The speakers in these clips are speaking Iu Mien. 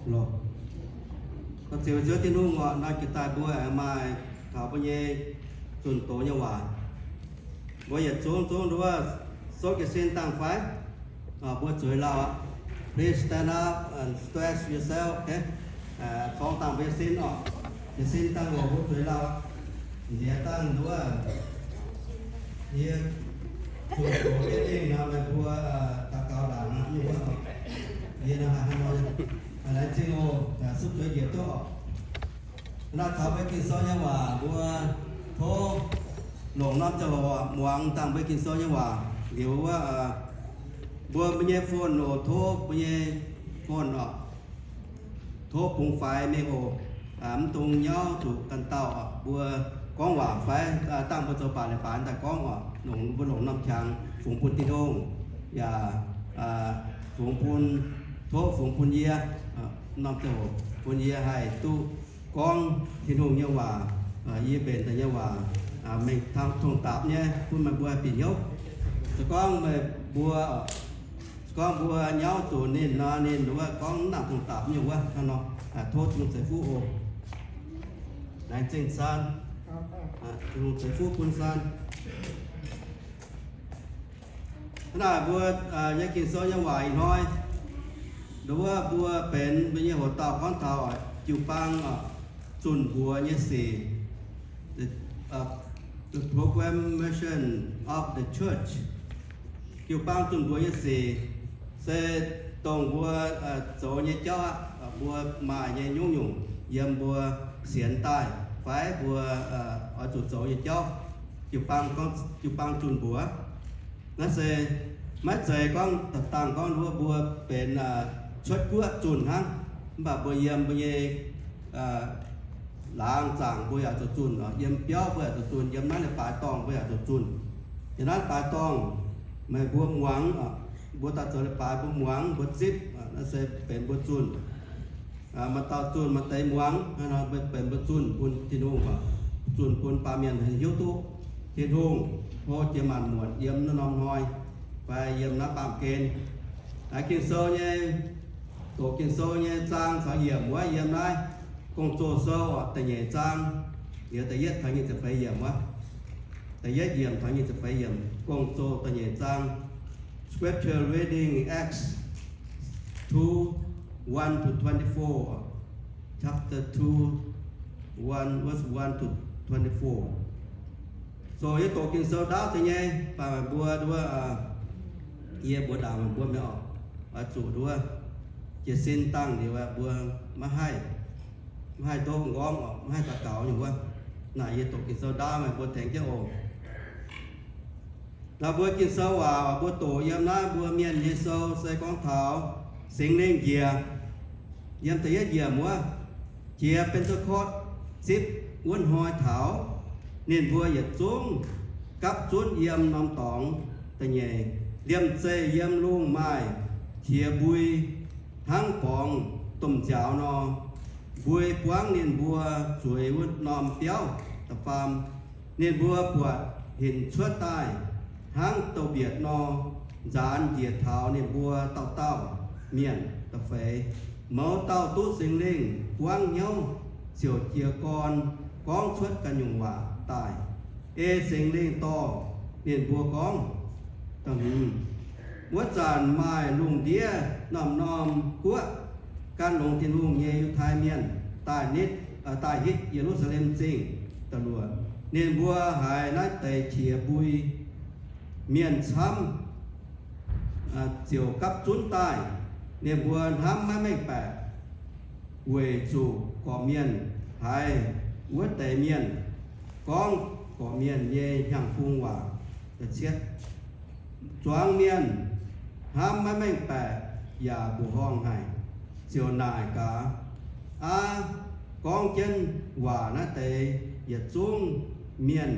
Ziux Ziouv Tin-Hungh oc, nor jiex daaih mbuo aengx maaih taux mbuo nyei zunh doz nyei waac. Mbuo yietc zungv zungv nduov souv jiez sin dangh fai? Mbuo zueiz lauh aqv. Please stand up and stretch yourself, okay? Corng dangh mbuo nyei sin oc. Jiez sin dangh oc, mbuo zueiz lauh aqv. Nziex dangh nduov, yie zunh doz jienv mingh nor, meih mbuo daux gaux ndaangc nor, yie nor haaix nor, laengz zingh oc, suv zueiz njiec duqv oc. Naaiv taux mbuo Ging-Sou nyei waac, mbuo tov longc norm ziangh hoc muangx dangh mbuo Ging-Sou nyei waac. Liuz wuov, mbuo, mbuo nyei phone oc, tov mbuo nyei phone oc, tov bungx faix mingh oc. Mv dungx nyauv zuqc ganh dauh oc. Mbuo gorngv waac fai dangh mbuo zoux baac leiz-baaix daaih gorngv oc, longc, mbuo longc norm qangx fungx bun Tin-Hungh, yaac fungx bun, tov fungx bun yie, norm ziangh hoc bun yie haih duqv gorngv Tin-Hungh nyei waac, yie mbenc daaih nyei waac, mengh tong-dapc nyei bun meih mbuo haih bieqc hnyouv. Se gorngv meih mbuo, se gorngv mbuo nyauv zuqc ninh nor, ninh wuov gorngv mv nangc tong-dapc nyei wuov, hnangv nor, tov Tin-Hungh ceix fuqv oc. Laengz zingh San. Tin-Hungh ceix fuqv bun San. Hnangv naaic mbuo nyei Ging-Sou nyei waac ih hnoi, nduov mbuo benx mbuo nyei hoc dauh gorngv taux jiu-baang zunh mbuox nyei sic, the proclamation of the church. Jiu-baang zunh mbuox nyei sic se dongh mbuo zoux nyei jauv aqv. Mbuo maaih nyei nyungc-nyungc yiem mbuo sienx daaih fai mbuo oix zuqc zoux nyei jauv, jiu-baang zunh mbuox. Naaiv se maiv zeiz gorngv da'dangh gorngv nduov mbuo benx cuotv guoqv zunh hnangv, mv baac mbuo yiem mbuo nyei laangz zaangc mbuo yaac zuqc zunh, yiem biauv mbuo yaac zuqc zunh, yiem naaiv leiz-baaix dorngh mbuo yaac zuqc zunh. Yiem naaiv leiz-baaix dorngh meih mbuo muangx, mbuo daaih zoux leiz-baaix mbuo muangx, mbuo zipv, naaiv se benx mbuo zunh. Maaih dauh zunh, maaih deix muangx, hnangv nor mbuo benx mbuo zunh bun Tin-Hungh, zunh bun baamh mienh hiuv duqv Tin-Hungh hlo jiex maanc muotc yiem naaiv norm hnoi fai yiem naaiv baamh gen. Naaiv Ging-Sou nyei, doqc Ging-Sou nyei zaang caux yiemc wuov yiem naaiv Gong-Zoh Sou da'nyeic zaang, liuz da'yietv taux nyic ziepc feix yiemc wuov. Da'yietv yiemc taux nyic ziepc feix yiemc, Gong-Zoh da'nyeic zaang. Scripture reading, Acts two, one to twenty-four. Chapter two, one, verse one to twenty-four. So yie doqc Ging-Sou ndaauv deix nyei, baac meih mbuo nduov, yie mbuox ndaangc meih mbuo mi'aqv oc. Oix zuqc nduov jiez sin dangh liuz mbuo maiv haih, maiv haih ndoqv m'nqorngv oc, maiv haih daux gaux nyei wuov. Naaic yie doqc Ging-Sou ndaauv, meih mbuo tengx jienv oc. Naaiv mbuo Ging-Sou waac mbuo doqc yiem naaiv mbuo Mienh nyei sou se gorngv taux Singx Lingh njiec, yiem da'yietv yiemc wuov, jiex Ben^te^kotv zipv wuov hnoi taux, ninh mbuo yietc zungv gapv zunv yiem norm dorngx. Da'nyeic, liemh zeih yiem lungh maaih qiex mbui hnangv borngz domh nziaaux nor. Mbui buangv ninh mbuo zueiz wuov norm biauv. Da'faam, ninh mbuo buatc hinc cuotv daaih hnangv douz-mbietc nor, nzaanx njiec taux ninh mbuo dauh dauh mienh. Da'feix, mouz dauh duqv Singx Lingh buangv hnyouv ziouc jiez gorn gorngv cuotv ga'nyungc waac daaih, ei Singx Lingh dorh ninh mbuo gorngv. Da'hmz, wuov zanc maaih lungh ndiev norm-norm guoqv gan longx Tin-Hungh nyei Yiutai Mienh daaih nitv, daaih hitv Ye^lu^saa^lem Zingh. Da'luoqc, ninh mbuo haiz naaiv deix qiex mbui mienh camv ziouc gapv zunv daaih. Ninh mbuo hnamv maiv mengh baeqc, weic zuqc gorqv-mienh haiz wuov deix mienh gorngv gorqv-mienh nyei hnyangx-bung waac. Zuangx mienh hnamv maiv mengh baeqc yaac mbuoqc horngh haic, ziouc naaic gaax, Aav, gorngv jienv waac naaiv deix yietc zungv mienh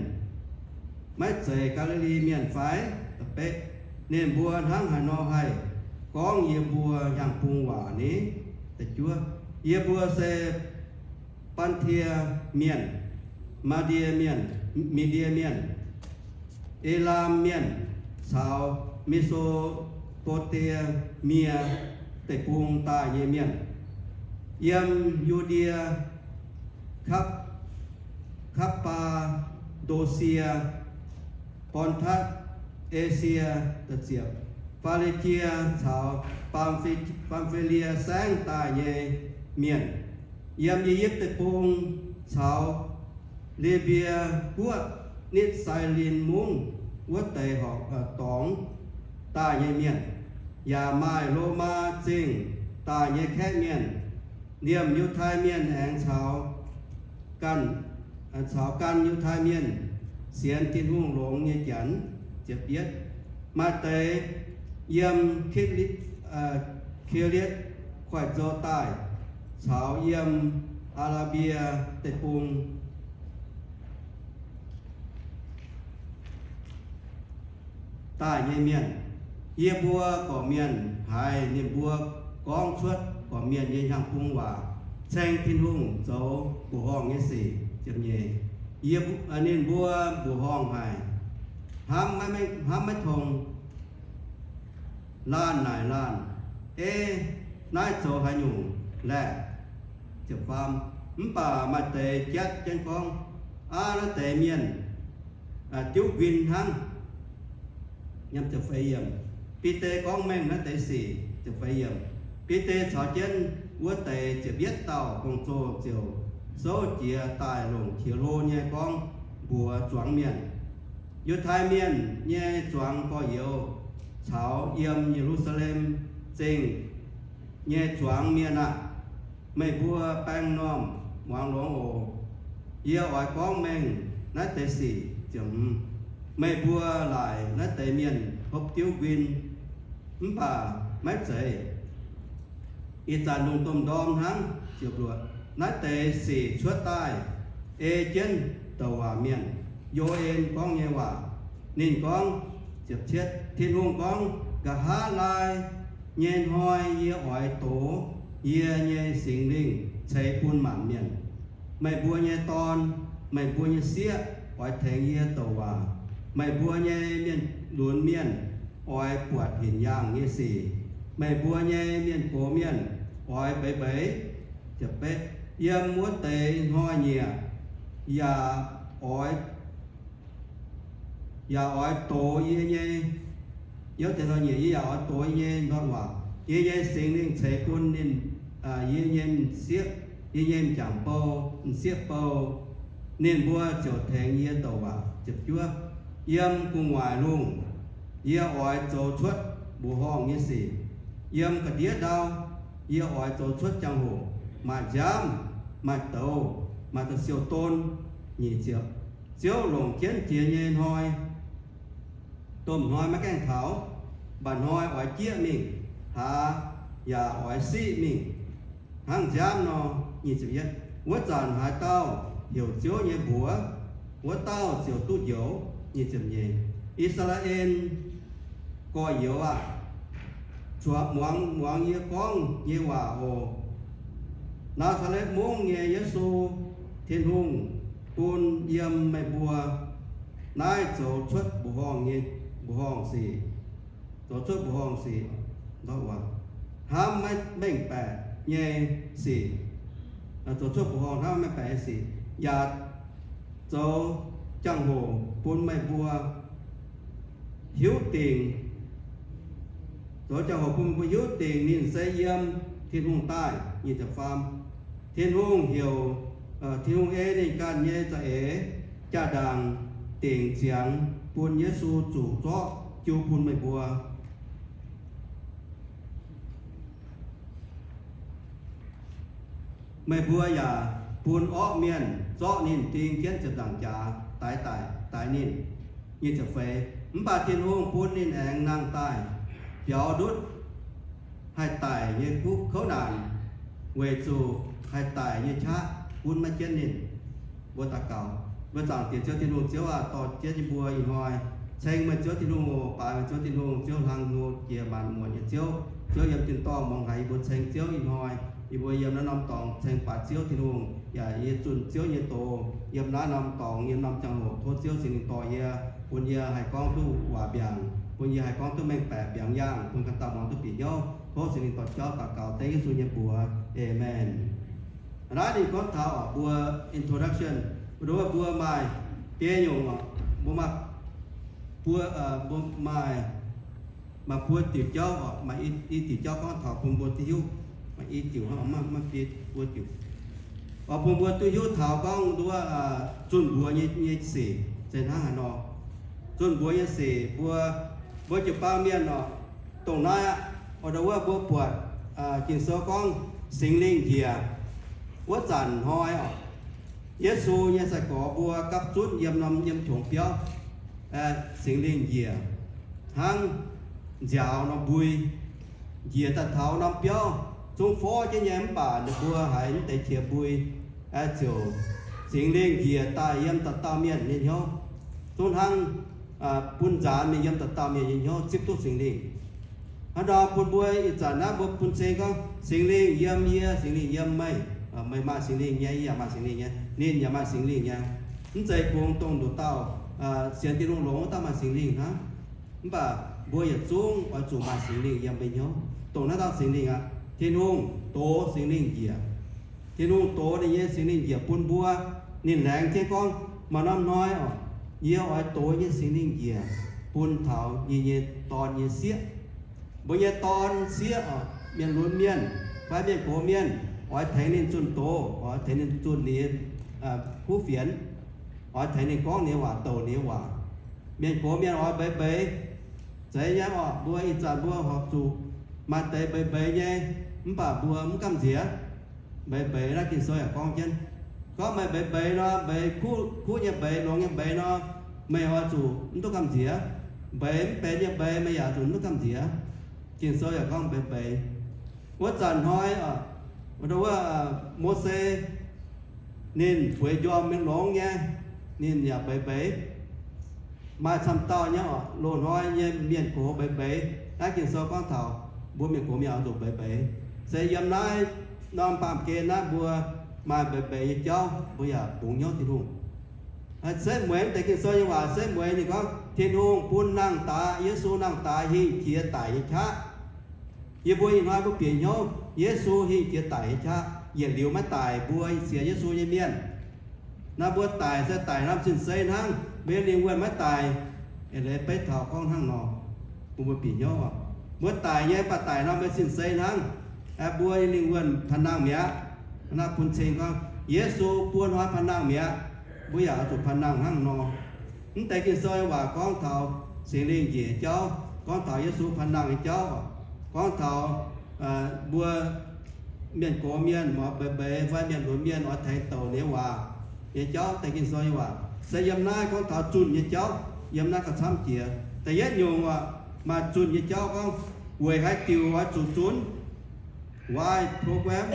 maiv zeiz Gaa^li^li Mienh fai? Da'betv, ninh mbuo hnangv haaix nor haih gorngv yie mbuo hnyangx-bung waac ni? Da'juov, yie mbuo se Bantie Mienh, Maa^ndie Mienh, Mi^ndie Mienh, E^laam Mienh caux Me^so^po^taa^mie Deic-Bung daaih nyei mienh. Yiem Yu^ndie, Kapv, Kapv^baa^ndo^sie, Bon^tatv, Esie, Faa^li^jie caux Bam^fe^lie Saengv daaih nyei mienh. Yiem I^yipv Deic-Bung caux Le^mbie Guoqv nitv Sailin Mungv wuov deix horqc dorngx daaih nyei mienh, yaac maaih Lomaa Zingh daaih nyei kaeqv mienh, liemh Yiutai Mienh aengx caux ganh, caux gan Yiutai Mienh sienx Tin-Hungh longx nyei Janx. Ziepc yietv, maaih deix yiem Ki^li^, Ki^lietv Koiv-Nzou daaih, caux yiem Aa^laa^mbie Deic-Bung daaih nyei mienh. Yie mbuo gorqv-mienh haiz ninh mbuo gorngv cuotv gorqv-mienh nyei hnyangx-bung waac, ceng Tin-Hungh zoux mbuoqc horngh nyei sic. Yie, ninh mbuo mbuoqc horngh haic, hnamv maiv, hnamv maiv tong, laanh naaic laanh, Ei, naaiv zoux haaix nyungc laeh? Mv baac maaih deix jatv jienv gorngv, Aav, naaiv deix mienh diuv nquin hnangv. Bide gorngv mengh naaiv deix sic. Bide caux jienv wuov deix ziepc yietv dauh gong-zoh ziouc souv jiez daaih longc qiex hlo nyei gorngv mbuox zuangx mienh, Yiutai Mienh nyei zuangx gorx-youz caux yiem Ye^lu^saa^lem Zingh nyei zuangx mienh aah! Meih mbuo baeng m'normh muangx longx oc. Yie oix gorngv mengh naaiv deix sic. Meih mbuo laaic naaiv deix mienh hopv diuv nquin, mv baac maiv zeiz. Ih zanc lungh domh ndorm hnangv. Naaiv deix sic cuotv daaih ei jienv douc waac mienh, Yo^en, gorngv nyei waac. Ninh gorngv, Tin-Hungh gorngv, Nqa'haav laai nyei hnoi yie oix dox yie nyei Singx Lingh ceix bun maanc mienh. Meih mbuo nyei dorn, meih mbuo nyei sieqv oix tengx yie douc waac. Meih mbuo nyei mienh lunx mienh oix buatc hinc yaangh nyei sic. Meih mbuo nyei mienh gox mienh oix mbeix mbeix. Yiem wuov deix hnoi-nyieqc yaac oix, yaac oix dox yie nyei, yiem deix hnoi-nyieqc yie yaac oix dox yie nyei ndortv waac, yie nyei Singx Lingh ceix bun ninh, yie nyei m'sieqv, yie nyei m'jangc bou, m'sieqv bou. Ninh mbuo ziouc tengx yie douc waac. Yiem gu'nguaaic lungh yie oix zoux cuotv mbuoqc horngh nyei sic. Yiem ga'ndiev ndau yie oix zoux cuotv jangx-hoc maaih nziaamv, maaih douz, maaih da'siou don. Ziouv longc jienv jiex nyei hnoi, domh hnoi maiv gaengh taux, mba'hnoi oix jieqv mingh, hlaax yaac oix siqv mingh hnangv nziaamv nor. Wuov zanc haaix dauh heuc Ziouv nyei mbuox, wuov dauh ziouc duqv njoux. I^saa^laa^en gorx-youz aah! Zuangx muangx, muangx yie gorngv nyei waac oc. Naa^saa^letv Mungv nyei Yesu, Tin-Hungh bun yiem meih mbuo naaiv zoux cuotv mbuoqc horngh nyei, mbuoqc horngh sic, zoux cuotv mbuoqc horngh sic, hnamv maiv mengh baeqc nyei sic, zoux cuotv mbuoqc horngh hnamv maiv mengh baeqc nyei sic, yaac zoux jangx-hoc bun meih mbuo hiuv dingc, zoux jangx-hoc bun meih mbuo hiuv dingc ninh se yiem Tin-Hungh daaih. Tin-Hungh heuc, Tin-Hungh ei ninh ganh nyei za'eix jaa-ndaangc dingc ziangx bun Yesu zuqc zorqv jiu bun meih mbuo. Meih mbuo yaac bun orqv mienh zorqv ninh ding jienv ziepc nzaangc jaax daix daic, daix ninh. Mv baac Tin-Hungh bun ninh aengx nangh daaih biaux ndutv haih daic nyei kuv kouv naanc, weic zuqc haih daic nyei qaqv gunv maiv jienv ninh. Mbuo daux gaux. Mbuo zaangc Diex Ziouv Tin-Hungh, Ziouv aah! Dorh jienv yie mbuo ih hnoi ceng meih Ziouv Tin-Hungh oc. Baaix meih Ziouv Tin-Hungh, Ziouv hlang hlo jiex maanc muotc nyei Ziouv. Ziouv yiem tin-dorngh muangx haiz yie mbuo ceng Ziouv ih hnoi. Yie mbuo yiem naaiv norm dorngx ceng baaix Ziouv Tin-Hungh, yaac yie zunh Ziouv nyei doz yiem naaiv norm dorngx, yiem norm ziangh hoc. Tov Ziouv Singx Lingh dorh yie, bun yie haih gorngv duqv waac mbiaangc, bun yie haih gorngv duqv mengh baeqc mbiaangx yangh, bun ganh dauh muangx duqv bieqc hnyouv. Tov Singx Lingh dorh jauv daux gaux dengv Yesu nyei mbuox. Aamen. Naaiv ninh gorngv taux mbuo introduction, mbuo maaih biei nyungc, mbuo maaih buo, mbuo maaih, maaih buo diuc jauv, maaih i diuc jauv gorngv taux bun mbuo duqv hiuv, maaih i diuc, maiv buo diuc. Oix bun mbuo duqv hiuv taux gorngv nduov zunh mbuox nyei sic se hnangv haaix nor. Zunh mbuox nyei sic mbuo, mbuo jiu-baang mienh oc, dongh naaiv aqv, oix ndau wuov mbuo buatc Ging-Sou gorngv Singx Lingh njiec wuov zanc hnoi oc, Yesu nyei sai-gorx mbuo gapv zunv yiem norm yiem qongx biauv, Singx Lingh njiec hnangv nziaaux norm mbui, njiec daaih taux norm biauv zungv forv jienv nyei, mv baac ninh mbuo haiz mv deix qiex mbui, ziouc Singx Lingh njiec daaih yiem dauh dauh mienh nyei hnyouv, zungv hnangv bun nzaanx mingh yiem dauh dauh mienh nyei hnyouv zipv duqv Singx Lingh. Hnangv nor bun mbuo ih zanc naaiv mbuo bun cing gorngv, Singx Lingh yiem yie, Singx Lingh yiem meih, meih maaih Singx Lingh nyei, yie yaac maaih Singx Lingh nyei, ninh yaac maaih Singx Lingh nyei. Mv zeiz kungx dongh nduqc dauh sienx Tin-Hungh longx wuov dauh maaih Singx Lingh hnangv. Mv baac mbuo yietc zungv oix zuqc maaih Singx Lingh yiem mbuo hnyouv. Dongh naaiv dauh Singx Lingh aqv, Tin-Hungh dox Singx Lingh njiec. Tin-Hungh dox ninh nyei Singx Lingh njiec bun mbuo. Ninh laengz jienv gorngv, maaih norm hnoi oc, yie oix dox nyei Singx Lingh njiec bun taux yie nyei dorn nyei sieqv. Mbuo nyei dorn sieqv oc, mienh lunx mienh fai mienh gox mienh, oix tengx ninh zunh doz, oix tengx ninh zunh ninh nyei kuv fienx, oix tengx ninh gorngv ninh nyei waac, douc ninh nyei waac. Mienh gox mienh oix mbeix mbeix. Zeiz nyei oc, mbuo ih zanc mbuo horpc zuqc maaih deix mbeix mbeix nyei, mv baac mbuo mv gamh nziex. Mbeix mbeix naaiv Ging-Sou yaac gorngv jienv, gorngv meih mbeix mbeix nor, mbeix kuv, kuv nyei mbeix, longx nyei mbeix nor, meih oix zuqc mv duqv gamh nziex. Mbeix mv benx nyei mbeix meih yaac zuqc mv duqv gamh nziex. Ging-Sou yaac gorngv mbeix mbeix. Wuov zanc hnoi, wuov, Mose ninh puix njormh mingh longx nyei, ninh yaac mbeix mbeix. Maaih camv dauh nyei oc, loz-hnoi nyei mienh gox mbeix mbeix. Naaiv Ging-Sou gorngv taux mbuo mienh gox mienh oix zuqc mbeix mbeix. Se yiem naaiv norm baamh gen naaiv mbuo maaih mbeix mbeix nyei jauv, mbuo yaac bungx hnyouv Tin-Hungh. Setv mueiz mv deix Ging-Sou nyei waac, setv mueiz ninh gorngv Tin-Hungh bun nangh daaih, Yesu nangh daaih hingh jiex daic nyei qaqv. Yie mbuo ih hnoi mbuo bieqc hnyouv Yesu hingh jiex daic nyei qaqv, yietc liuz maiv daic mbuo sienx Yesu nyei mienh. Naaiv mbuo daic se daic norm sin-sei hnangv, mbuo nyei lingh wuonh maiv daic. Eix leiz beiv taux gorngv hnangv nor, bun mbuo bieqc hnyouv oc. Mbuo daic nyei mv baac daic norm mbuo sin-sei hnangv, mbuo nyei lingh wuonh panh nangh mi'aqv. Naaiv bun cing gorngv Yesu buo hnoi panh nangh mi'aqv, mbuo yaac oix zuqc panh nangh hnangv nor. Mv deix Ging-Sou nyei waac gorngv taux Singx Lingh njiec nyei jauv, gorngv taux Yesu panh nangh nyei jauv, gorngv taux mbuo mienh gox mienh oix mbeix mbeix fai mienh lunx mienh oix tengx douc ninh nyei waac nyei jauv. Deix Ging-Sou nyei waac se yiem naaiv gorngv taux zunh nyei jauv, yiem naaiv gauh camv jiex. Da'yietv nyungc oc, maaih zunh nyei jauv gorngv weic haaix diuc oix zuqc zunv, why program,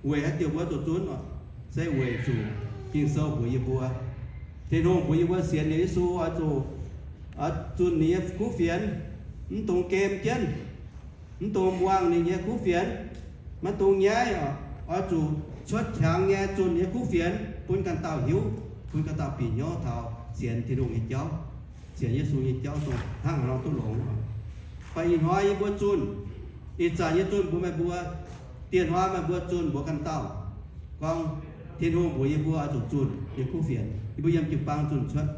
weic haaix diuc mbuo zuqc zunv oc? Se weic zuqc Ging-Sou mbuox yie mbuo, Tin-Hungh mbuox yie mbuo sienx liuz Yesu oix zuqc, oix zunh ninh nyei kuv fienx, mv dungx gem jienv, mv dungx muangx ninh nyei kuv fienx, maiv dungx nyaiv oc. Oix zuqc cuotv qangx nyei zunh ninh nyei kuv fienx bun ganh dauh hiuv, bun ganh dauh bieqc hnyouv taux sienx Tin-Hungh nyei jauv, sienx Yesu nyei jauv dongh hnangv haaix nor duqv longx. Baac ih hnoi yie mbuo zunh, ih zanc yie zunh mbuox meih mbuo, dieh hnoi meih mbuo zunh mbuox ganh dauh gorngv, Tin-Hungh mbuox yie mbuo oix zuqc zunh ninh kuv fienx. Yie mbuo yiem jiu-baang zunh cuotv.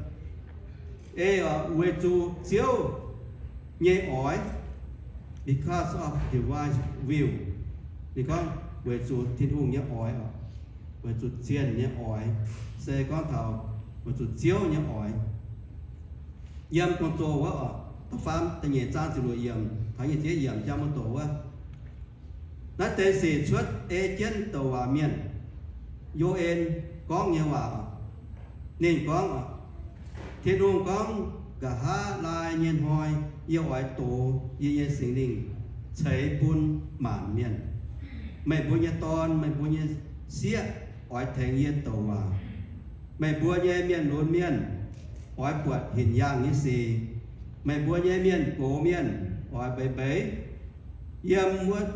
Ei oc, weic zuqc Ziouv nyei oix, because of divine will. Ninh gorngv weic zuqc Tin-Hungh nyei oix oc, weic zuqc zienh nyei oix, se gorngv taux weic zuqc Ziouv nyei oix. Yiem Gong-Zoh wuov oc, da'faam da'nyeic zaang ziepc luoqc yiemc, taux nyic ziepc yiemc jang muoz-doc wuov, naaiv deix sic cuotv ei jienv douc waac mienh, Yo^en, gorngv nyei waac. Ninh gorngv, Tin-Hungh gorngv, nqa'haav laai nyei hnoi yie oix dox yie nyei Singx Lingh ceix bun maanc mienh. Meih mbuo nyei dorn, meih mbuo nyei sieqv oix tengx yie douc waac. Meih mbuo nyei mienh lunx mienh oix buatc hinc yaangh nyei sic. Meih mbuo nyei mienh gox mienh oix mbeix mbeix. Yiem wuov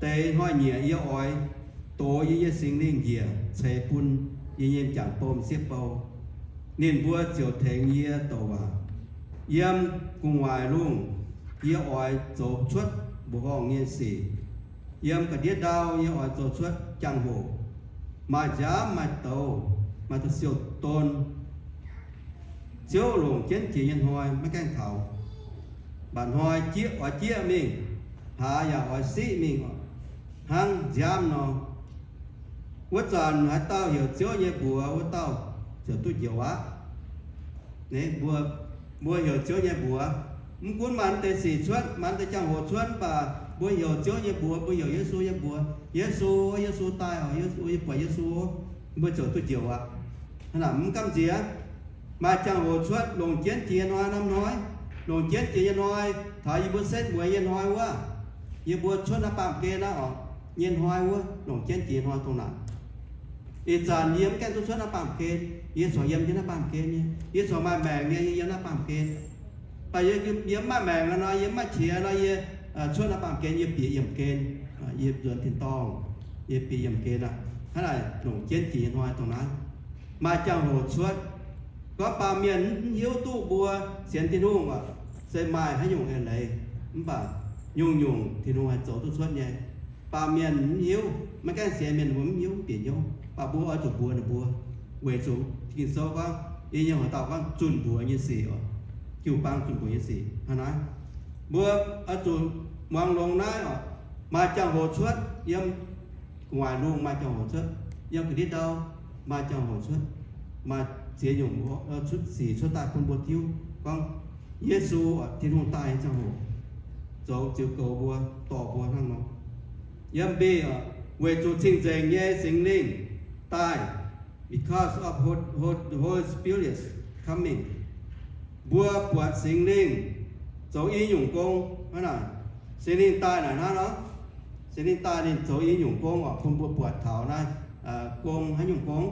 deix hnoi-nyieqc yie oix dox yie nyei Singx Lingh njiec ceix bun yie nyei m'jangc bou m'sieqv bou. Ninh mbuo ziouc tengx yie douc waac. Yiem gu'nguaaic lungh yie oix zoux cuotv mbuoqc horngh nyei sic. Yiem ga'ndiev ndau nyei oix zoux cuotv jangx-hoc, maaih nziaamv, maaih douz, maaih da'siouh don. Ziouv longc jienv jiex nyei hnoi maiv gaengh taux. Mba'hnoi jieqv oix jieqv mingh, hlaax yaac oix siqv mingh hnangv nziaamv nor. Wuov zanc haaix dauh heuc Ziouv nyei mbuox, wuov dauh ziouc duqv njoux aqv. Mbuo, mbuo heuc Ziouv nyei mbuox, mv gunv maaih deix sic cuotv, maaih deix jangx-hoc cuotv, mv baac mbuo heuc Ziouv nyei mbuox, mbuo heuc Yesu nyei mbuox, Yesu, Yesu daaih oc, Yesu, yie buatc Yesu, mbuo ziouc duqv njoux aqv. Hnangv naaic mv gamh nziex, maaih jangx-hoc cuotv longc jienv jiex hnoi norm hnoi, longc jienv jiex nyei hnoi, taux yie mbuo setv mueiz nyei hnoi wuov, yie mbuo cuotv naaiv baamh gen naaiv oc, nyei hnoi wuov longc jienv jiex hnoi dongh naaic. Ih zanc yie mv gaengh duqv cuotv naaiv baamh gen, yie corc yiem jienv naaiv baamh gen nyei, yie corc maaih maengc nyei, yie yiem naaiv baamh gen. Mv baac yie, yie mv maaih maengc nor, yie mv maaih qiex nor, yie cuotv naaiv baamh gen, yie bieqc yiemh gen, yie nzuonx tin-dorngh, yie bieqc yiemh gen aqv. Hnangv naaic longc jienv jiex hnoi dongh naaiv, maaih jangx-hoc cuotv. Gorngv baamh mienh mv hiuv duqv mbuo sienx Tin-Hungh oc, se maaih haaix nyungc eix leiz, mv baac nyungc-nyungc Tin-Hungh haih zoux duqv cuotv nyei. Baamh mienh mv hiuv, maiv gaengh sienx mienh mbuo mv hiuv, mv bieqc hnyouv, mv baac mbuo oix zuqc mbuox ninh mbuo, weic zuqc Ging-Sou gorngv, yie nyei hoc dauh gorngv zunh mbuox nyei sic oc, jiu-baang zunh mbuox nyei sic hnangv naaiv. Mbuo oix zuqc muangx longx naaiv oc, maaih jangx-hoc cuotv yiem gu'nguaaic lungh, maaih jangx-hoc cuotv yiem ga'ndiev ndau, maaih jangx-hoc cuotv, maaih ziex nyungc sic cuotv daaih bun mbuo tiuv gorngv Yesu, Tin-Hungh daaih nyei ziangh hoc, zoux ziux goux mbuo, dorh mbuo hnangv nor. Yiem mbi, weic zuqc cing-nzengc nyei Singx Lingh daaih, because of Ho-, Ho-, Holy Spirit's coming. Mbuo buatc Singx Lingh zoux i nyungc gong hnangv naaic. Singx Lingh daaih naaic hnangv nor, Singx Lingh daaih ninh zoux i nyungc gong oc, bun mbuo buatc taux naaiv gong haaix nyungc gong.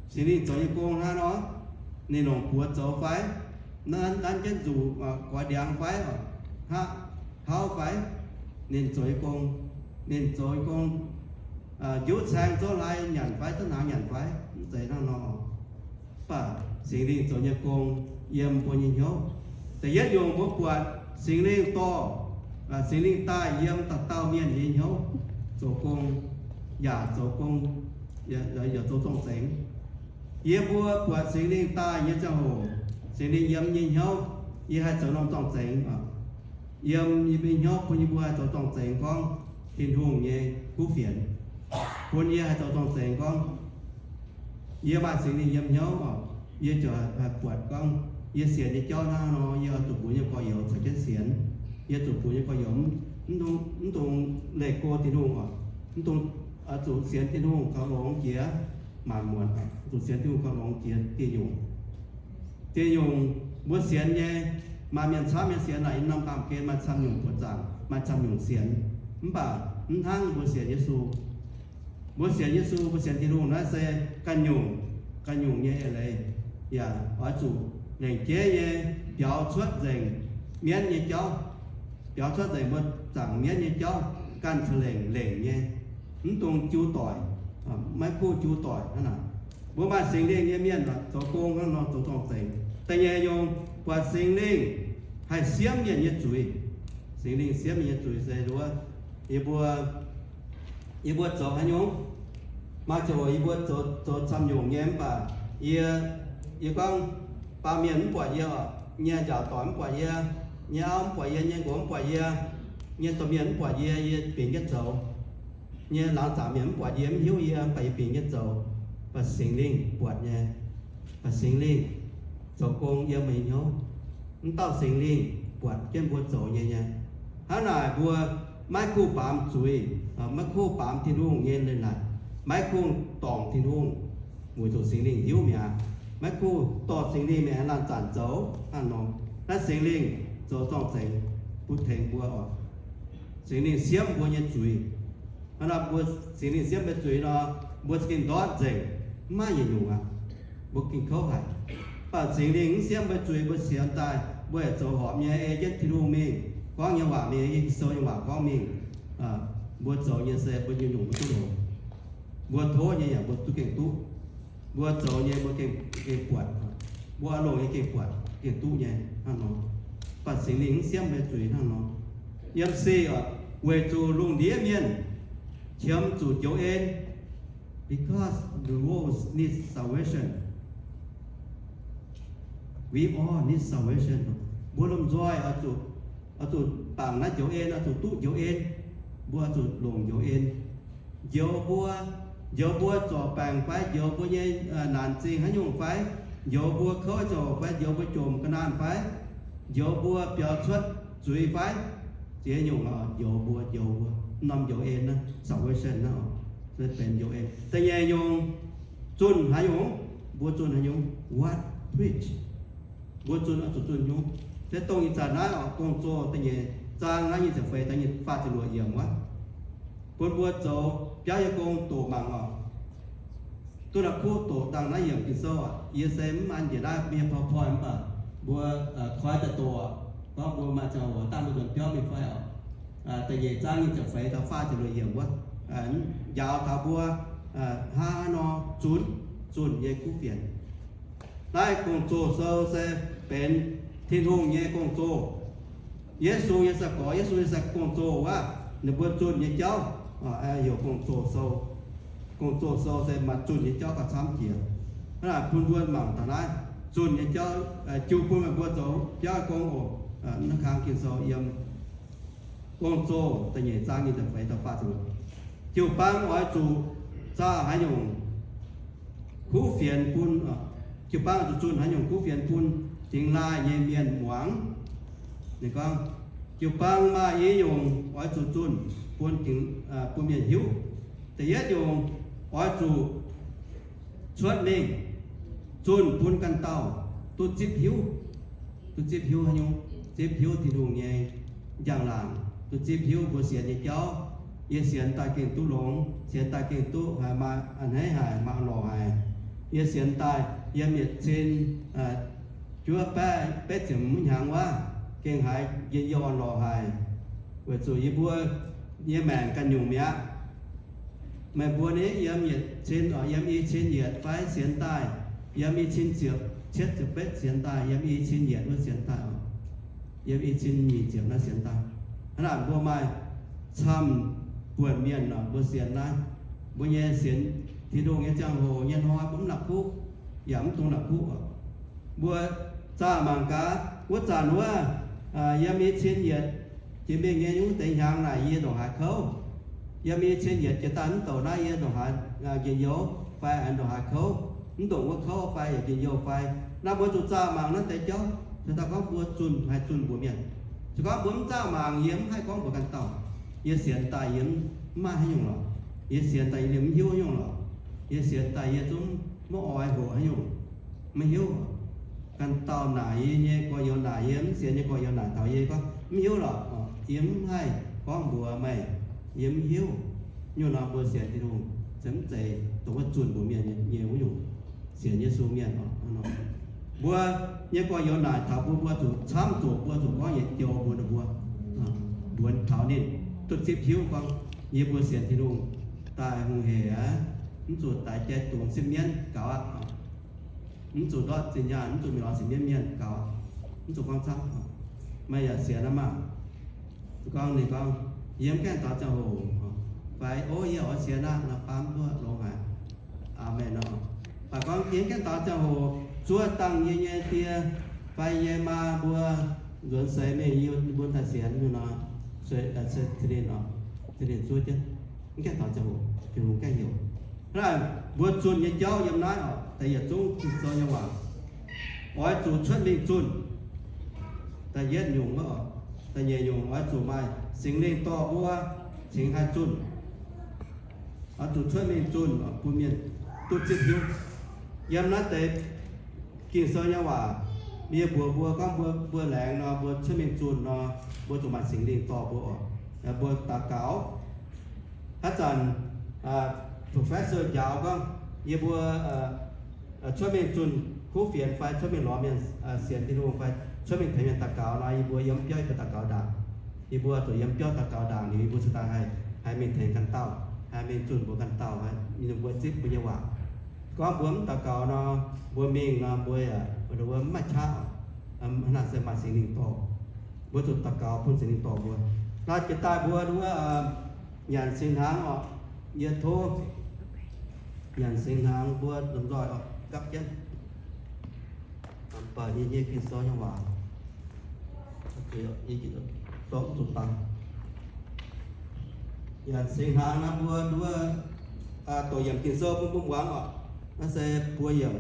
Singx Lingh zoux nyei gong hnangv nor, ninh longc buoz zoux fai, nanv jienv nzuqc goix ndiangx fai, hauv fai, ninh zoux nyei gong, ninh zoux nyei gong, njuov caeng zouv hlaax nyanc fai, zouv hnaangx nyanc fai, mv zeiz hnangv nor. Mv baac Singx Lingh zoux nyei gong yiem mbuo nyei hnyouv. Da'yietv nyungc mbuo buatc Singx Lingh dorh, Singx Lingh daaih yiem dauh dauh mienh nyei hnyouv zoux gong, yaac zoux gong, yaac zoux zorng-zengx. Yie mbuo buatc Singx Lingh daaih nyei ziangh hoc, Singx Lingh yiem nyei hnyouv, yie haih zoux norm zorng-zengx. Yiem yie mbuo nyei hnyouv bun yie mbuo haih zoux zorng-zengx gorngv Tin-Hungh nyei kuv fienx, bun yie haih zoux zorng-zengx gorngv yie maaih Singx Lingh yiem hnyouv oc, yie ziouc haih buatc gorngv yie sienx nyei jauv hnangv nor, yie oix zuqc mbuox nyei gorx-youz caux jienv sienx. Yie zuqc mbuox nyei gorx-youz mv dungx, mv dungx leih go Tin-Hungh oc, mv dungx, oix zuqc sienx Tin-Hungh gauh longx jiex maanc muotc, zuqc sienx Tin-Hungh gauh longx jiex dieh nyungc. Dieh nyungc mbuo sienx nyei, maaih mienh camv nyei sienx naaic, yiem norm baamh gen maaih camv nyungc buoqc zaangc, maaih camv nyungc sienx. Mv baac mv hnangv mbuo sienx Yesu. Mbuo sienx Yesu, mbuo sienx Tin-Hungh naaiv se ganh nyungc, ganh nyungc nyei eix leiz, yaac oix zuqc lengc jeiv nyei biaux cuotv nzengc mienv nyei jauv, biaux cuotv nzengc mbuo zaangc mienv nyei jauv, ganh ca'lengc lengc nyei, mv dungx jiu doic, maiv kuv jiu doic hnangv naaic. Mbuo maaih Singx Lingh nyei mienh zoux gong hnangv nor zoux zorng-zengx. Da'nyeic nyungc, buatc Singx Lingh haih siemv mienh nyei zuiz. Singx Lingh siemv mienh nyei zuiz se nduov, yie mbuo, yie mbuo zoux haaix nyungc? Maaih ziangh hoc yie mbuo zoux, zoux camv nyungc nyei mv baac yie, yie gorngv, baamh mienh mv buatc yie oc, nyei njaaux doic mv buatc yie, nyei auv mv buatc yie, nyei nqox mv buatc yie, nyei domh mienh mv buatc yie, yie bingx jienv zoux. Nyei laangz zaangc mienh mv buatc yie, mv hiuv yie, mv baac yie bingx jienv zoux. Baac Singx Lingh buatc nyei. Baac Singx Lingh zoux gong yiem meih nyei hnyouv. Mv dauh Singx Lingh buatc jienv mbuo zoux nyei nyei. Hnangv naaic mbuo maiv kuv baamz zuiz, maiv kuv baamz Tin-Hungh nyei leiz-latc, maiv kuv dorngc Tin-Hungh, weic zuqc Singx Lingh hiuv mi'aqv. Maiv kuv dorh Singx Lingh mingh aengx laanh zanc zoux hnangv nor. Naaiv Singx Lingh zoux zorng-zengx bun tengx mbuo oc. Singx Lingh siemv mbuo nyei zuiz. Hnangv nor mbuo Singx Lingh siemv mbuo zuiz nor, mbuo za'gengh ndortv nzengc, mv maaih yietc nyungc aqv. Mbuo gengh kouv haic. Mv baac Singx Lingh mv siemv mbuo zuiz, mbuo sienx daaih, mbuo yaac zoux horpc nyei, ei jienv Tin-Hungh mingh, gorngv nyei waac mingh, ei jienv Ging-Sou nyei waac gorngv mingh. Mbuo zoux nyei se mbuo nyungc-nyungc mbuo duqv longx. Mbuo tov nyei yaac mbuo duqv gengh duqv. Mbuo zoux nyei mbuo gengh, gengh buatc. Mbuo oix longc nyei gengh buatc, gengh duqv nyei hnangv nor. Mv baac Singx Lingh mv siemv mbuo nyei zuiz hnangv nor. Yiem se oc, weic zuqc lungh ndiev mienh qiemx zuqc njoux en, because the world needs salvation. We all need salvation. Mbuo lomh-nzoih oix zuqc, oix zuqc bangc naaiv njoux en, oix zuqc duqv njoux en. Mbuo oix zuqc longc njoux en. Njoux mbuo, njoux mbuo zorc baengc fai njoux mbuo nyei naanc zingh haaix nyungc fai, njoux mbuo kouv ziangh hoc fai, njoux mbuo jomc ga'naanh fai, njoux mbuo biaux cuotv zuiz fai, ziex nyungc njoux mbuo, njoux mbuo. Norm njoux en naaiv salvation naaiv, benx njoux en. Da'nyeic nyungc, zunh haaix nyungc? Mbuo zunh haaix nyungc? What preach? Mbuo zunh oix zuqc zunh nyungc. Se dongh ih zanc naaiv oc, Gong-Zoh da'nyeic zaang naaiv nyei ziepc feix taux nyei faah ziepc luoqc yiemc wuov, bun mbuo zoux biauv nyei gong doqc mangc oc. Duqv la'kuqv doqc dangh naaiv yiemc Ging-Sou oc. Yie se mv an njiec naaiv mienh PowerPoint mv baac mbuo koi daaih doqc oc. Gorngv mbuo maaih ziangh hoc dangh mbuo nzuonx biauv mingh fai oc. Da'nyeic zaang nyei ziepc feix taux faah ziepc luoqc yiemc wuov, njaaux taux mbuo hnangv haaix nor zunc, zunh nyei kuv fienx. Naaiv Gong-Zoh Sou se benx Tin-Hungh nyei gong-zoh. Yesu nyei sai-gorx, Yesu nyei sai gong-zoh wuov, ninh mbuo zunh nyei jauv heuc Gong-Zoh Sou. Gong-Zoh Sou se maaih zunh nyei jauv gauh camv jiex. Hnangv naaic bun mbuo mangc taux naaiv zunh nyei jauv, jiu bun meih mbuo zoux biauv gong oc. Naaiv kang Ging-Sou yiem Gong-Zoh da'nyeic zaang nyei ziepc feix taux faah ziepc luoqc. Jiu-baang oix zuqc zaah haaix nyungc kuv fienx bun, jiu-baang oix zuqc zunh haaix nyungc kuv fienx bun dingx laaih nyei mienh muangx. Ninh gorngv, jiu-baang maaih i nyungc oix zuqc zunh bun dingx, bun mienh hiuv. Da'yietv nyungc, oix zuqc cuotv mingh zunh bun ganh dauh duqv zipv hiuv. Duqv zipv hiuv haaix nyungc? Zipv hiuv Tin-Hungh nyei njang-laangc, duqv zipv hiuv mbuo sienx nyei jauv. Yie sienx daaih gengh duqv longx, sienx daaih gengh duqv haiz maaih a'hneiv haic, maaih lorh haic. Yie sienx daaih yiem yietc cin juov baeqv betv ziepc hmz hnyangx wuov, gengh haiz njien-youh lorh haic, weic zuqc yie mbuo nyei maengc ganh nyungc mi'aqv. Meih mbuo ni yiem yietc cin, yiem i cin yietc fai sienx daaih yiem i cin ziepc, cietv ziepc betv sienx daaih, yiem i cin yietc wuov sienx daaih, yiem i cin nyic ziepc naaiv sienx daaih. Hnangv naaic mbuo maaih camv buonc mienh nor mbuo sienx naaiv. Mbuo nyei sienx Tin-Hungh nyei ziangh hoc nyei hnoi mbuo mv la'kuqv, yaac mv dungx la'kuqv oc. Mbuo zaah mangc gaax, wuov zanc wuov, yiem i cin yietc jiex mingh nyei wuov deix hnyangx naaic yie ndongc haaix kouv. Yiem i cin yietc jiex daaih mv douc naaiv yie ndongc haaix njien-youh fai ndongc haaix kouv, mv ndongc wuov kouv fai yaac njien-youh fai. Naaiv mbuo zuqc zaah mangc naaiv deix jauv. Se daaih gorngv mbuo zunh haih zunh mbuox mienh. Se gorngv mbuo mv zaah mangc, yie mv haih gorngv mbuox ganh dauh. Yie sienx daaih yie mv maaih haaix nyungc lorqc. Yie sienx daaih yie liemh mv hiuv nyungc lorqc. Yie sienx daaih yie zungv maiv oix hoqc haaix nyungc, maiv hiuv. Ganh dauh naaic yie nyei gorx-youz naaic, yie mv sienx nyei gorx-youz naaic taux yie gorngv mv hiuv lorqc. Yie mv haih gorngv mbuox meih, yie mv hiuv. Nyungc nor mbuo sienx Tin-Hungh se mv zeiz dongh wuov zunh mbuox mienh nyei wuov nyungc. Sienx Yesu mienh oc, mbuo nyei gorx-youz naaic taux mbuo, mbuo zuqc camv zoqc, mbuo zuqc gorngv yietc joux mbuox ninh mbuo, mbuox taux ninh duqv zipv hiuv gorngv yie mbuo sienx Tin-Hungh daaih hungh heic aqv, mv zuqc daix jai dungz sipv mienv gaux aqv. Mv zuqc ndortv zinh nyaanh, mv zuqc mingh lorz sienx mienv mienh gaux aqv. Mv zuqc gorngv camv. Meih yaac sienx aqv maah. Gorngv ninh gorngv, yie mv gaengh taux ziangh hoc, fai, o, yie oix sienx aqv nor, baamv duqv longx haic. Aamen nor. Mv baac gorngv yie mv gaengh taux ziangh hoc zuov dangh yie nyei die fai yie maa mbuo nzuonx seix mingh yie mbuo daaih sienx nor, se, se Tin-Hungh oc, Tin-Hungh zuov jienv. Mv gaengh taux ziangh hoc Tin-Hungh gaengh heuc. Hnangv naaic mbuo zunh nyei jauv yiem naaiv oc, da'yietv zungv Ging-Sou nyei waac, oix zuqc cuotv mingh zunh. Da'yietv nyungc wuov oc. Da'nyeic nyungc oix zuqc maaih Singx Lingh dorh mbuo cingx haih zunh. Oix zuqc cuotv mingh zunh bun mienh duqv zipv hiuv. Yiem naaiv deix Ging-Sou nyei waac, yie mbuox mbuo gorngv mbuo, mbuo laengz nor, mbuo cuotv mingh zunh nor, mbuo zuqc maaih Singx Lingh dorh mbuo oc. Mbuo daux gaux. Haaix zanc professor njaaux gorngv yie mbuo cuotv mingh zunh kuv fienx fai cuotv mingh lorz mienh sienx Tin-Hungh fai cuotv mingh tengx mienh daux gaux nor, yie mbuo yiem biauv yie mbuo daux gaux ndaangc. Yie mbuo zuqc yiem biauv daux gaux ndaangc liuz, yie mbuo cingx daaih haih, haih mingh tengx ganh dauh, haih mingh zunh mbuox ganh dauh, ninh mbuo zipv mbuo nyei waac. Gorngv mbuo mv daux gaux nor, mbuo mingh nor, mbuo yaac mv maaih qaqv. Hnangv naaic se maaih Singx Lingh dorh. Mbuo zuqc daux gaux bun Singx Lingh dorh mbuo. Naaiv jiex daaih mbuo wuov nyanc singx hnaangx oc. Yie tov nyanc singx hnaangx mbuo lomh nzoih oc, gapv jienv. Mv baac yie nyei Ging-Sou nyei waac, yie zorqv mv zuqc dangh. Nyanc singx hnaangx naaiv mbuo nduov, doqc yiemc Ging-Sou bun mbuo muangx oc. Naaiv se buo yiemc,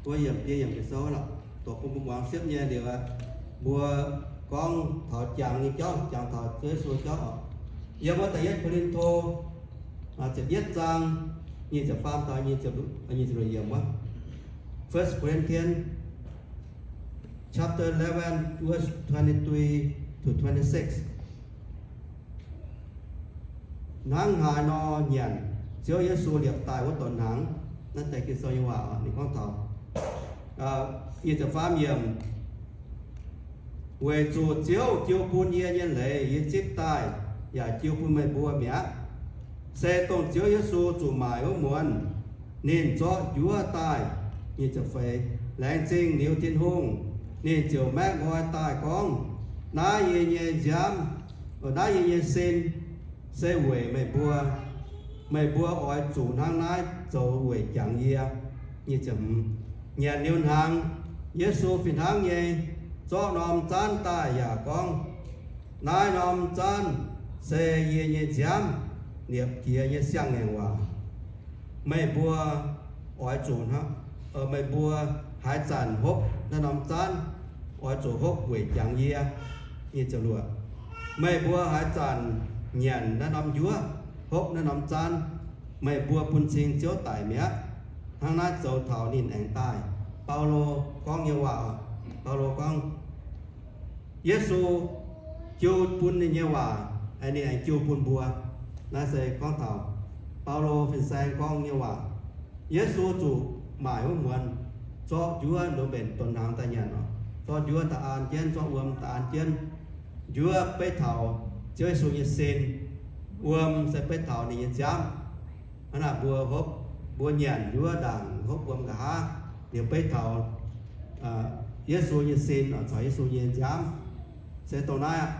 buo yiemc, buo yiemc Ging-Sou lorqc, doqc bun mbuo muangx siepv nyei liuz aqv. Mbuo gorngv taux jangx nyei jauv, jangx taux Ziouv Yesu jauv oc. Yiem wuov da'yietv Ko^lin^to ziepc yietv zaang nyic ziepc faam taux nyic ziepc luoqc yiemc wuov. First Corinthians chapter eleven, verse twenty-three to twenty-six. Hnangv haaix nor nyanc Ziouv Yesu liepc daaih wuov donx hnaangx? Naaiv deix Ging-Sou nyei waac ninh gorngv taux nyic ziepc faam yiemc, weic zuqc Ziouv jiu bun yie nyei leiz yie zipv daaih yaac jiu bun meih mbuo mi'aqv. Se dongh Ziouv Yesu zuqc maaic wuov muonz, ninh zorqv njuov daaih, nyic ziepc feix, laengz zingh liuz Tin-Hungh, ninh ziouc maeqv nqoi daaih gorngv, naaiv yie nyei nziaamv, naaiv yie nyei sin se weic meih mbuo. Meih mbuo oix zuqc hnangv naaiv zoux weic jangx yie. Nyanc liuz hnaangx, Yesu fih hnangv nyei zorqv norm zaanv daaih yaac gorngv, naaiv norm zaanv se yie nyei nziaamv, liepc jiez nyei siang-ngaengc waac. Meih mbuo oix zuqc, meih mbuo haaix zanc hopv naaiv norm zaanv, oix zuqc hopv weic jangx yie. Meih mbuo haaix zanc nyanc naaiv norm njuov, hopv naaiv norm zaanv, meih mbuo bun cing Ziouv daic mi'aqv. Hnangv naaiv zoux taux ninh aengx daaih. Baulo gorngv nyei waac, Baulo gorngv, Yesu jiu bun ninh nyei waac, ninh aengx jiu bun mbuo. Naaiv se gorngv taux Baulo fin-saeng gorngv nyei waac. Yesu zuqc maaic wuov muonz, zorqv njuov ndoqc mbenc donx hnaangx daaih nyanc oc. Zorqv njuov daaih an jienv, zorqv wuom daaih an jienv. Njuov beiv taux Ziouv Yesu nyei sin, wuom se beiv taux ninh nyei nziaamv. Hnangv naaic mbuo hopv, mbuo nyanc njuov ndaangc hopv wuom nqa'haav liuz beiv taux Yesu nyei sin caux Yesu nyei nziaamv. Se dongh naaiv aqv,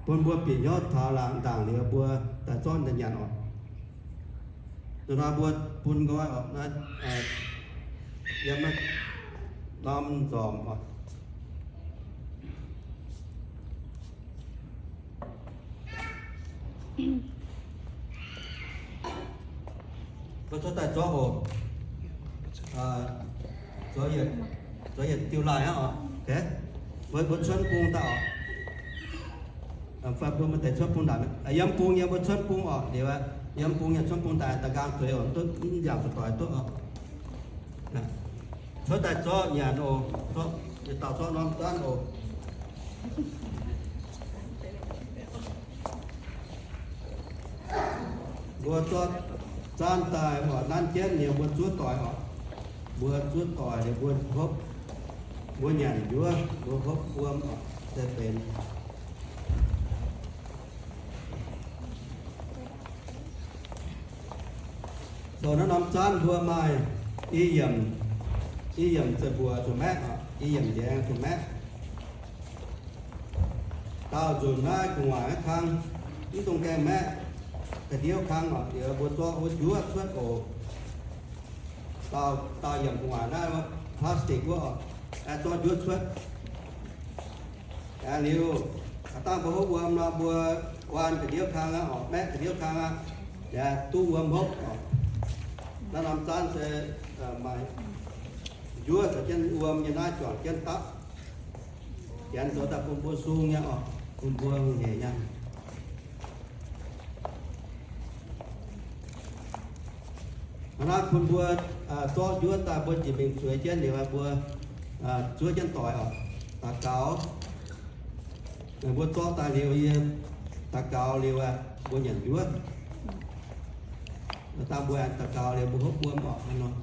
bun mbuo bieqc hnyouv taux laangz ndaangc liuz mbuo daaih zorqv daaih nyanc oc. Dongh naaiv mbuo bun nqoi oc, yiem norm nzormc oc. Mbuo cuotv daaih zorqv oc. Zuov yietc diuh laaih aqv oc. Mbuo, mbuo cuotv bung daaih oc. Fai mbuo maaih deix cuotv bung daaih, yiem bung nyei mbuo cuotv bung oc. Liuz, yiem bung nyei cuotv bung daaih, da'nqaang zueiz oc, duqv mv nziaauc zuqc doix duqv oc. Cuotv daaih zorqv nyanc oc. Yietc dauh zorqv norm zaanv oc. Mbuo zorqv zaanv daaih oc, nanv jienv liuz mbuo zuov doic oc. Mbuo zuov doic liuz mbuo hopv, mbuo nyanc njuov, mbuo hopv wuom oc, se benx Zoux naaiv norm zaanv mbuo maaih i yiemc, i yiemc zeiv mbuoqc zuqc maeqv oc, i yiemc ndiangx zuqc maeqv. Daauh nzunc naaiv gu'nguaaic naaiv kang, mv dungx gaengh maeqv ga'ndiev kang oc, liuz mbuo zorqv wuov njuov cuotv oc. Daauh, daauh yiemc gu'nguaaic naaiv plastic wuov oc, zorqv njuov cuotv. Aengx liuz, aav dangh mbuo hopv wuom nor, mbuo waan ga'ndiev kang aqv oc, maeqv ga'ndiev kang aqv, yaac duqv wuom hopv oc. Naaiv norm zaanv se maaih njuov caux jienv wuom nyei naaiv juangc jienv dapv. Janx zoux daaih bun mbuo sung nyei oc, bun mbuo hungh hec nyei. Hnangv naaiv bun mbuo zorqv njuov daaih mbuo jiex mingh zueiz jienv liuz mbuo zuov jienv doic oc, daux gaux. Mbuo zorqv daaih liuz yie daux gaux liuz mbuo nyanc njuov. Dangh mbuo aengx daux gaux liuz mbuo hopv wuom oc, hnangv nor.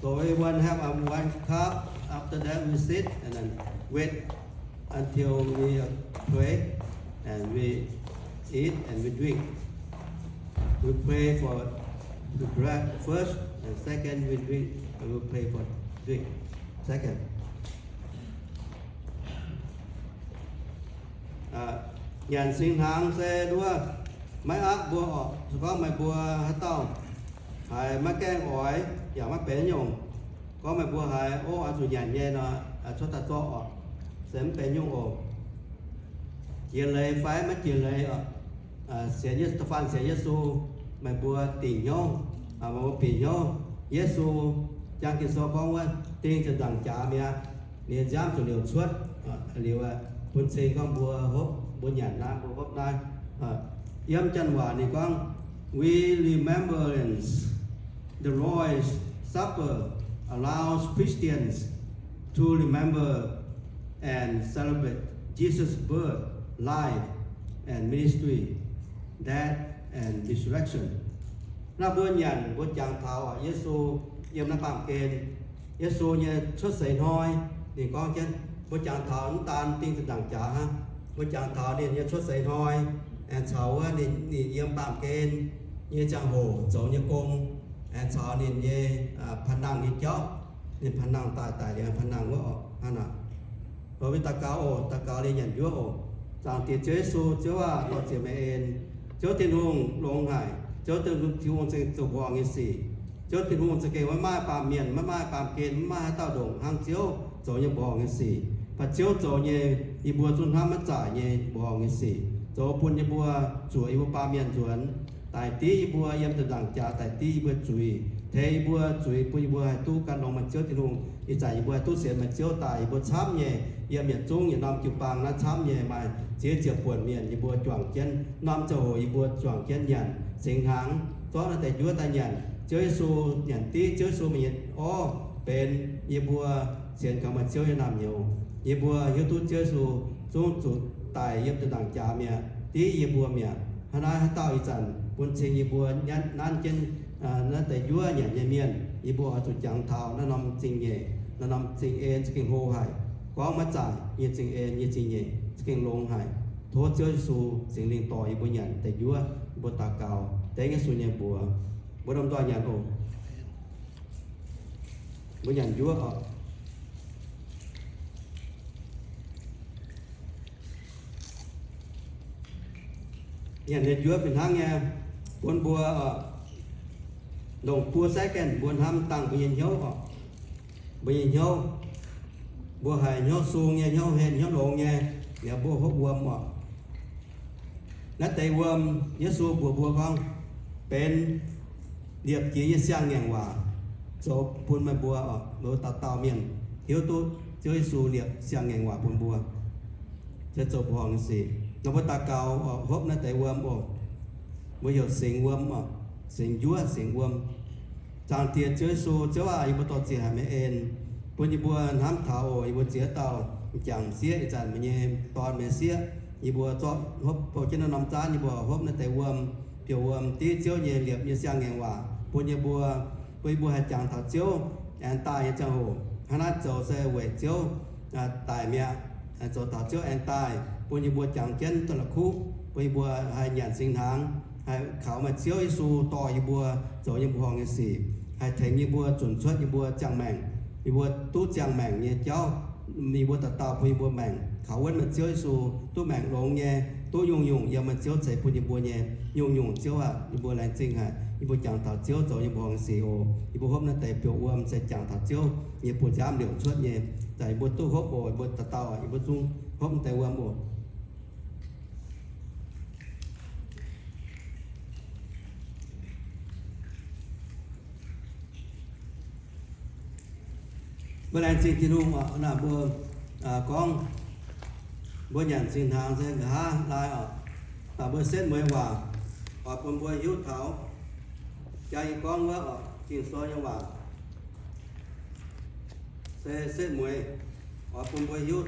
So everyone have a one cup. After that, we sit and then wait until we pray, and we eat and we drink. We pray for the bread first, and second we drink, and we pray for drink second. Nyanc singx hnaangx se nduov, maiv aapv mbuo oc. Se gorngv meih mbuo haaix dauh haiz maiv gaengh oix yaac maiv benx nyungc. Gorngv meih mbuo haiz, ov, oix zuqc nyanc nyei nor, cuotv daaih zorqv oc, se mv benx nyungc oc. Jiex leiz fai maiv jiex leiz oc, sienx, da'faanh sienx Yesu, meih mbuo dingc hnyouv, meih mbuo bieqc hnyouv. Yesu, jang Ging-Sou gorngv wuov, ding ziepc nzaangc jaax mi'aqv, ninh nyei nziaamv ziouc liouc cuotv. Liuz, bun cing gorngv mbuo hopv, mbuo nyanc naaiv, mbuo hopv naaiv. Yiem Janx waac ninh gorngv, we remembrance the Lord's Supper allows Christians to remember and celebrate Jesus' birth, life, and ministry, death, and resurrection. Naaiv mbuo nyanc, mbuo jangx taux Yesu yiem naaiv baamh gen, Yesu nyei cuotv seix hnoi. Ninh gorngv jienv, mbuo jangx taux mv daan ding ziepc nzaangc jaax hnangv, mbuo jangx taux ninh nyei cuotv seix hnoi, aengx caux wuov ninh, ninh yiem baamh gen nyei ziangh hoc zoux nyei gong, aengx caux ninh nyei panh nangh nyei jauv, ninh panh nangh daaih, daic liuz panh nangh wuov oc, hnangv naaic. Mbuo daux gaux oc, daux gaux liuz nyanc njuov oc. Zaangc Diex Ziouv Yesu, Ziouv aah, dor-ziec meih en. Ziouv Tin-Hungh longx haic. Ziouv Tin-Hungh za'gengh zoux mbuoqc nyei sic. Ziouv Tin-Hungh za'gengh maiv maaih baamh mienh, maiv maaih baamh gen, maiv maaih haaix dauh ndongc hnangv Ziouv zoux nyei mbuoqc nyei sic. Baac Ziouv zoux nyei, yie mbuo zungv hnamv maiv zaaic nyei mbuoqc nyei sic, zoux bun yie mbuo zuoqc yie mbuo baamh mienh nzuonx, daic div yie mbuo yiem ziepc nzaangc jaax, daic div yie mbuo zuiz, tengx yie mbuo zuiz, bun yie mbuo haih duqv gan longx meih Ziouv Tin-Hungh. Ih zanc yie mbuo haih duqv sienx meih Ziouv daaih, yie mbuo camv nyei, yiem yietc zungv yietc norm jiu-baang naaiv camv nyei maaih ziex ziepc buonc mienh yie mbuo juangc jienv, norm ziangh hoc yie mbuo juangc jienv nyanc singx hnaangx, zorqv naaiv deix njuov daaih nyanc. Ziouv Yesu, nyanc div Ziouv Yesu meih nyei orv benx yie mbuo sienx kaux meih Ziouv nyei naamh nyouz. Yie mbuo hiuv duqv Ziouv Yesu zungv zuqc daic yiem ziepc nzaangc jaax mi'aqv, div yie mbuo mi'aqv. Hnangv naaiv haaix dauh ih zanc bun cing yie mbuo nanv jienv naaiv deix njuov nyanc nyei mienh, yie mbuo oix zuqc jangx taux naaiv norm zingh nyeic, naaiv norm zingh en za'gengh hlo haic. Gorngv maiv zaaic nyei zingh en nyei zingh nyeic za'gengh longx haic. Tov Ziouv Yesu Singx Lingh dorh yie mbuo nyanc deix njuov, yie mbuo daux gaux dengv Yesu nyei mbuox. Mbuo lomh nzoih nyanc oc. Mbuo nyanc njuov oc. Nyanc nyei njuov fih hnangv nyei, bun mbuo oc, longc buo second mbuo hnamv dangh mbuo nyei hnyouv oc. Mbuo nyei hnyouv, mbuo haiz hnyouv sung nyei, hnyouv henh, hnyouv longx nyei, liuz mbuo hopv wuom oc. Naaiv deix wuom, Yesu mbuox mbuo gorngv, benx liepc jiez nyei siang-ngaengc waac, zoux bun meih mbuo oc, mbuo dauh dauh mienh hiuv duqv Ziouv Yesu liepc siang-ngaengc waac bun mbuo, se zoux mbuoqc nyei sic. Nor mbuo daux gaux oc, hopv naaiv deix wuom oc. Mbuo heuc singx wuom oc, singx njuov, singx wuom. Zaangc Diex Ziouv Yesu, Ziouv aah, yie mbuo dor-ziec haic meih en, bun yie mbuo hnamv taux oc, yie mbuo ziex dauh m'jangc sieqv ih zanc meih nyei dorn meih sieqv, yie mbuo zorqv hopv bou jienv naaiv norm zaanv, yie mbuo hopv naaiv deix wuom, biouv wuom, div Ziouv nyei liepc nyei siang-ngaengc waac bun yie mbuo, bun yie mbuo haih jangx taux Ziouv aengx daaih nyei ziangh hoc. Hnangv naaiv zoux se weic Ziouv daic mi'aqv, zoux taux Ziouv aengx daaih, bun yie mbuo jangx jienv duqv la'kuqv, bun yie mbuo haih nyanc singx hnaangx, haih kaux meih Ziouv Yesu dorh yie mbuo zoux nyei mbuoqc nyei sic, haih tengx yie mbuo zunc cuotv yie mbuo ziangh maengc, yie mbuo duqv ziangh maengc nyei jauv. Yie mbuo dauh dauh bun yie mbuo maengc kaux wuonv meih Ziouv Yesu, duqv maengc longx nyei, duqv nyungc-nyungc yiem meih Ziouv ceix bun yie mbuo nyei nyungc-nyungc. Ziouv aah, yie mbuo laengz zingh haic, yie mbuo jangx taux Ziouv zoux nyei mbuoqc nyei sic oc. Yie mbuo hopv naaiv deix biouv wuom se jangx taux Ziouv nyei buoz-nziaamv liouc cuotv nyei. Zanc yie mbuo duqv hopv oc, yie mbuo dauh dauh, yie mbuo zungv hopv naaiv deix wuom oc. Mbuo laengz zingh Tin-Hungh oc. Naaic mbuo gorngv mbuo nyanc singx hnaangx se nqa'haav laai oc. Naaic mbuo setv mueiz waac oix bun mbuo hiuv taux jaa yie gorngv wuov oc, Ging-Sou nyei waac se setv mueiz oix bun mbuo hiuv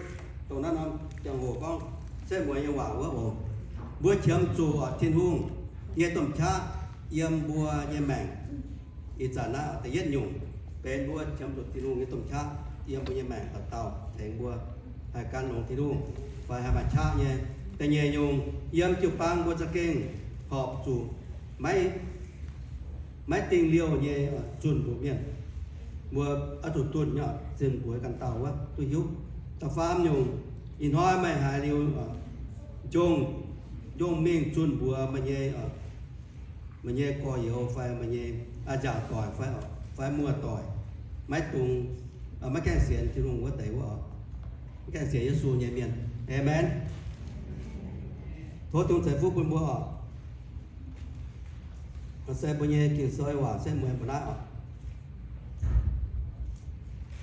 dongh naaiv norm ziangh hoc gorngv setv mueiz nyei waac wuov oc. Mbuo qiemx zuqc oc Tin-Hungh nyei domh qaqv yiem mbuo nyei maengc. Ih zanc naaiv da'yietv nyungc benx mbuo qiemx zuqc Tin-Hungh nyei domh qaqv yiem mbuo nyei maengc dauh dauh tengx mbuo haih gan longx Tin-Hungh fai haih maaih qaqv nyei. Da'nyeic nyungc, yiem jiu-baang mbuo za'gengh horpc zuqc maiv, maiv dingh liouh nyei zunh mbuox mienh. Mbuo oix zuqc dunh nyei zunh mbuox ganh dauh wuov duqv hiuv. Da'faam nyungc, ih hnoi meih haiz liuz, njongh yungh mingh zunh mbuox meih nyei, meih nyei gorx-youz fai meih nyei nzaangc doic fai, fai muoz-doic, maiv dungx, maiv gaengh sienx Tin-Hungh wuov deix wuov oc, maiv gaengh sienx Yesu nyei mienh. Aamen. Tov Tin-Hungh ceix fuqv bun mbuo oc. Se mbuo nyei Ging-Sou waac se mueiz mbuo naaiv oc.